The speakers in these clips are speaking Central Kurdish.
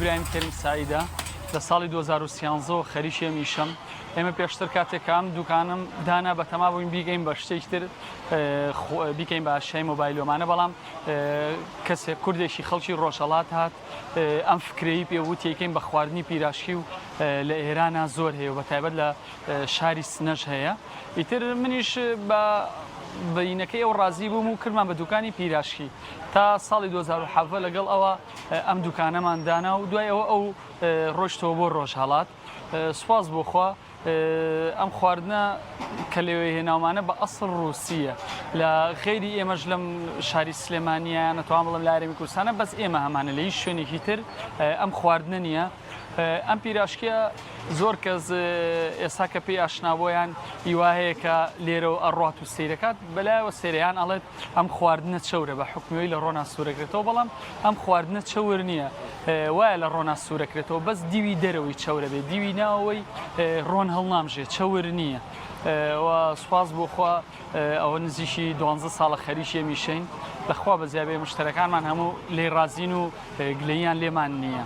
ئیبراهیم کەریم سەعیدە، لە ساڵی 2013 وە خەریکی ئەم ئیشەم. ئێمە پێشتر کاتێک کە ئەم دوکانەم دانا بەتەما بووین بیگەین بە شتێکی تر بیکەین بە ئەشیای مۆبایل و ئەمانە، بەڵام کەسێک کوردێکی خەڵکی ڕۆژهەڵات هات ئەم فکرەی پێ وت یەکەین بە خواردنی پیراشکی و لە ئێرانە زۆر هەیە و بە تایبەت لە شاری سنەش هەیە. ئیتر منیش بە بینەکەی ئەو ڕازی بووم و کردمان بە دوکانی پیراشکی تا ساڵی 2017 لەگەڵ ئەوە ئەم دوکانەمان دانا و دوای ئەوە ئەو ڕۆشتەوە بۆ ڕۆژهەڵات سوپاس بۆ خوا ئەم خواردنە کە لەوێ هێناومانە بە ئەسڵ ڕووسیە لە غەیری ئێمەش لەم شاری سلێمانیە نەتوان بڵم لە هەرێمی کوردستانە بەس ئێمە هەمانە لە هیچ شوێنێکی تر ئەم خواردنە نییە ئەم پیراشکیە زۆر کەس ئێستا کە پێی ئاشنا بۆیان هیوا هەیە کە لێرەوە ئەڕات و سەیرەکات بەلایەوە سەیرەیان ئەڵێت ئەم خواردنە چەورە بە حکومیەوەی لە ڕۆنا سوورەکرێتەوە بەڵام ئەم خواردنە چەور نییە وایە لە ڕۆنا سوورەکرێتەوە بەس دیوی دەرەوەی چەورە بێ دیوی ناوەوەی ڕۆن هەڵنامژێ چەور نییە و سوپاس بۆ خوا ئەوە نزیکی دوانزە ساڵە خەریکی ئەمیشەین لەخوا بەزیابێ مشتەرەکانمان هەموو لێی ڕازین و گلەییان لێمان نییە.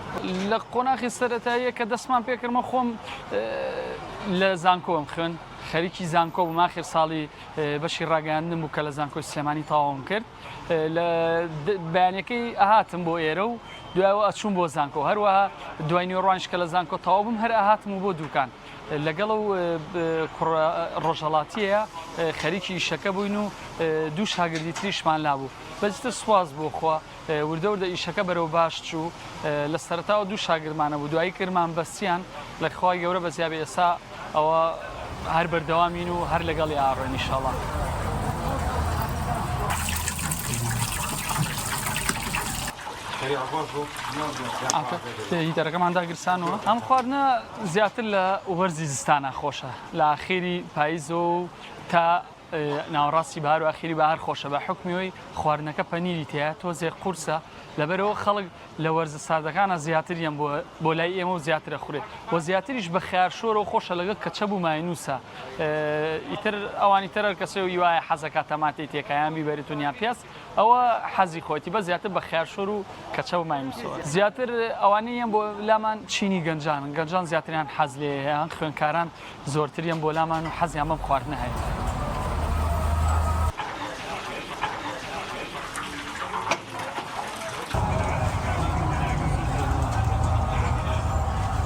لە قۆناخی سەرەتاییە کە دەستمان پێکرد من خۆم لە زانکۆم خوێن خەریکی زانکۆ بووم ئاخر ساڵی بەشی ڕاگەیاندنم بوو کە لە زانکۆی سلێمانی تەواوم کرد لە بەیانەکەی ئەهاتم بۆ ئێرە و دوایەوە ئەچوم بۆ زانکۆ هەروەها دوای نوێڕوانیش کە لە زانکۆ تەواو بووم هەر ئەهاتم و بۆ دوکان لەگەڵ ئەو کوڕە ڕۆژهەڵاتیەیە خەریکی ئیشەکە بووین و دوو شاگردی تریشمان لابوو بەس تر سوپاس بۆ خوا وردە وردە ئیشەکە بەرەو باش چوو لە سەرەتاوە دوو شاگردمانە بوو دوایی کردمان بەسیان لە خوای گەورە بەزیابێ ئێستا ئەوە هەر بەردەوامین و هەر لەگەڵی ئاڕۆین ئیشەڵا. هیتەرەکەمان داگیرسانەوە ئەم خواردنە زیاتر لە وەرزی زستانە خۆشە لە ئاخیری پاییزەوە و تا ناوەڕاستی بەهار و ئاخیری بەهار خۆشە بە حوکمی ئەوەی خواردنەکە پەنیری تیایە تۆزێک قورسە لەبەرئەوە خەڵک لە وەرزە ساردەکانە زیاتر یەن بۆ بۆ لای ئێمە و زیاتر ئەخورێ و زیاتریش بە خەیار شۆرەوە خۆشە لەگەڵ کەچەب و ماینوسە ئیتر ئەوانی تر هەر کەسێ و هیوایە حەزەکا تەماتەی تێکا یان بیبەری تون یان پیاز ئەوە حەزی خۆیەتی بەس زیاتر بە خەیار شۆر و کەچەب و ماینوسەوە زیاتر ئەوانەی یەن بۆ لامان چینی گەنجانن گەنجان زیاتریان حەز لێیە یان خوێندکاران زۆرتر یەن بۆ لامان و حەزیان بەم خواردنە هەیە.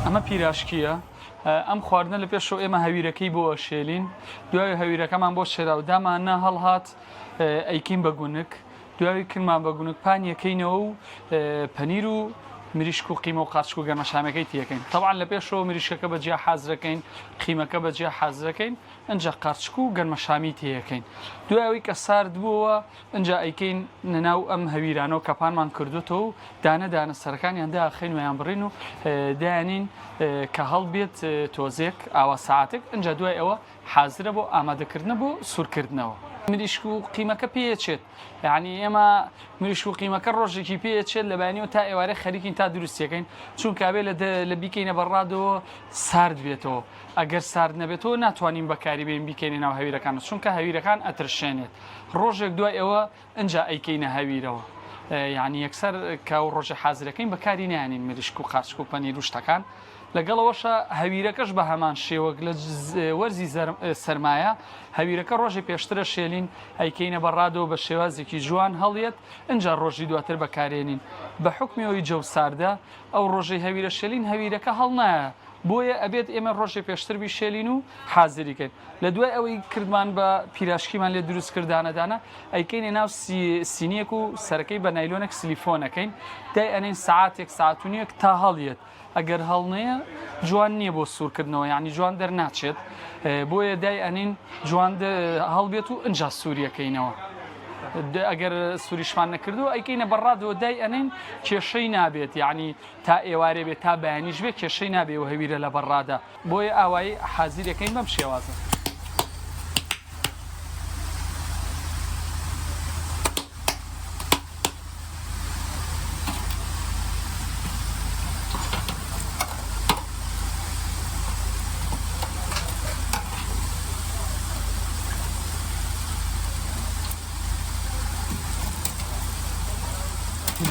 ئەمە پیراشکییە، ئەم خواردنە لە پێشەوە ئێمە هەویرەکەی بۆ ئەشێلین، دوای هەویرەکەمان بۆ شێرا و داماننا هەڵهات ئەیکەین بە گونک، دوای کردمان بە گونک پانیەکەینەوە و پەنیر و مریشک و قیمە و قارچک و گەرمەشامەکەی تیەکەین تەبعەن لە پێشەوە مریشکەکە بە جیا حازرەکەین قیمەکە بە جیا حازرەکەین ئەجا قارچک و گەرمەشامی تێیەکەین دوای ئەوەی کە سارد بووەوە ئەجا ئەیکەین ناو ئەم هەویرانەوە کە پانمان کردوتەوە و دانە دانە سەرەکانیان داخەین ویان بڕین و دایانین کە هەڵبێت تۆزێک ئاوا ساعتێک ئەجا دوای ئەوە حازرە بۆ ئامادەکردنە بۆ سوورکردنەوە. مریشک و قیمەکە پێیەچێت یعنی ئێمە مریشک و قیمەکە ڕۆژێکی پێیەچێت لە بەیانیەوە تا ئێوارێ خەریکین تا دروستیەکەین چونکە ئەبێ لە لە بیکەینە بە ڕادەوە سارد بێتەوە ئەگەر سارد نەبێتەوە ناتوانین بەکاری بێن بیکەینە ناو هەویرەکان چونکە هەویرەکان ئەترشێنێت ڕۆژێک دوای ئەوە ئنجا ئەیکەینە هەویرەوە یانی یەکسەر کە ئەو ڕۆژە حازرەکەین بەکاری نایەنین مریشک و قارچک و پەنیر و شتەکان لەگەڵ ئەوەشا هەویرەکەش بە هەمان شێوەک لە وەرزی سەرمایە هەویرەکە ڕۆژی پێشترە شێلین ئەیکەینە بە ڕادەوە بە شێوازێکی جوان هەڵیەت ئنجا ڕۆژی دواتر بەکارێنین بە حوکمی ئەوی جەو ساردە ئەو ڕۆژەی هەویرە شێلین هەویرەکە هەڵنایە بۆیە ئەبێت ئێمە ڕۆژێ پێشتر بیشێلین و حازری کەین لە دوای ئەوەی کردمان بە پیراشکیمان لێ دروست کرد دانە دانە ئەیکەینە ناو سینیەک و سەرەکەی بە نایلۆنێک سلیفۆن ئەکەین دای ئەنین سەعاتێک سەعات و نیوێک تا هەڵیەت ئەگەر هەڵنەیە جوان نییە بۆ سوورکردنەوە یعنی جوان دەرناچێت بۆیە دای ئەنین جوان هەڵبێت و ئینجا سووریەکەینەوە ئەگەر سووریشمان نەکردو ئەیکەینە بەڕادەوە دای ئەنین کێشەی نابێت یعنی تا ئێوارێ بێت تا بەیانیش بێت کێشەی نابێ و هەویرە لە بەڕادە بۆیە ئاوایی حازیرەکەین بەم شێوازە.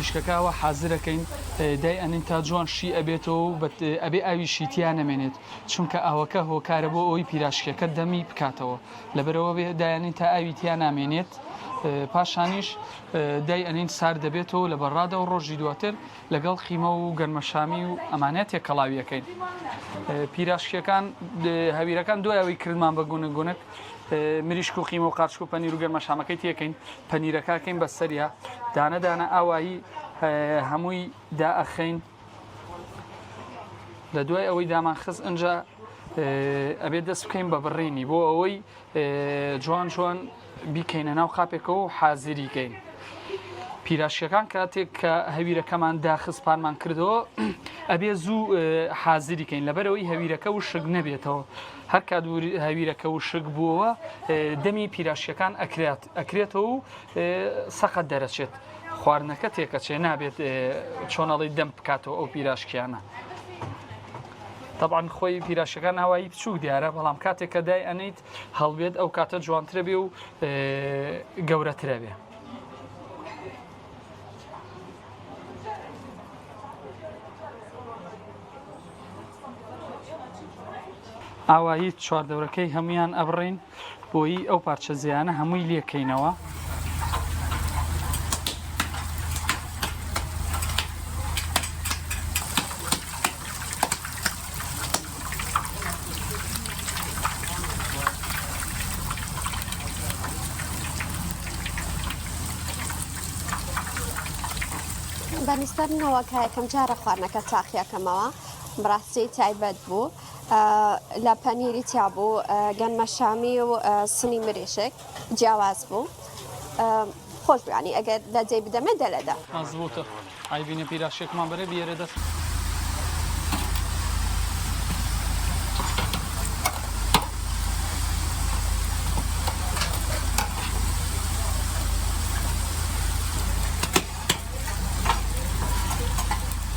مریشکەکە ئەوە حازرەکەین دای ئەنین تا جوان شی ئەبێتەوە و ئەبێ ئاویشی تیا نەمێنێت چونکە ئاوەکە هۆکارە بۆ ئەوەی پیراشکەکە دەمی بکاتەوە لەبەرەوە بێ دایانین تا ئاوی تیا نامێنێت پاشانیش دای ئەنین سارد دەبێتەوە لە بەڕادە و ڕۆژی دواتر لەگەڵ قیمە و گەنمەشامی و ئەمانە تێکەڵاویەکەین پیراشکیەکان هەویرەکان دوای ئەوەی کردمان بە گونک گونک مریشک و قیمە و قارچک و پەنیر و گەرمەشامەکەی تێکەین پەنیرەکەکەین بە سەریا دانە دانە ئاوایی هەمووی دائەخەین لە دوای ئەوەی دامان خست ئەجا ئەبێت دەست بکەین بە بڕینی بۆ ئەوەی جوان جوان بیکەینە ناو قاپێکەوە و حازری کەین. پیراشکەکان کاتێک کە هەویرەکەمان داخست پانمان کردەوە ئەبێ زوو حازری کەین لەبەرەوەی هەویرەکە وشک نەبێتەوە هەر کات هەویرەکە وشک بووەوە دەمی پیراشکەکان ئەکرێت ئەکرێتەوە و سەقەت دەرەچێت خواردنەکە تێکەچێ نابێت چۆنەڵی دەم بکاتەوە ئەو پیراشکیانە. تەبعەن خۆی پیراشەکان ئاوایی بچووک دیارە بەڵام کاتێک کە دای ئەنیت هەڵبێت ئەو کاتە جوانترە بێ و گەورەترە بێ. ئاوایی چواردەورەکەی هەمویان ئەبڕین بۆیی ئەو پارچە زیانە هەمووی لێکەینەوە. بە نیسبەت منەوە کە یەکەم جارە خواردنەکە تاقیەکەمەوە بەڕاستی تایبەت بوو لە پەنیری تیا بوو گەنمەشامی و سنی مریشک جیاواز بوو خۆش بوو یانی ئەگەر لە جێی بدەمێ دەلەدە. مەزبوتە ئای بینە پیراشێکمان بەرێ بیەرە دەست.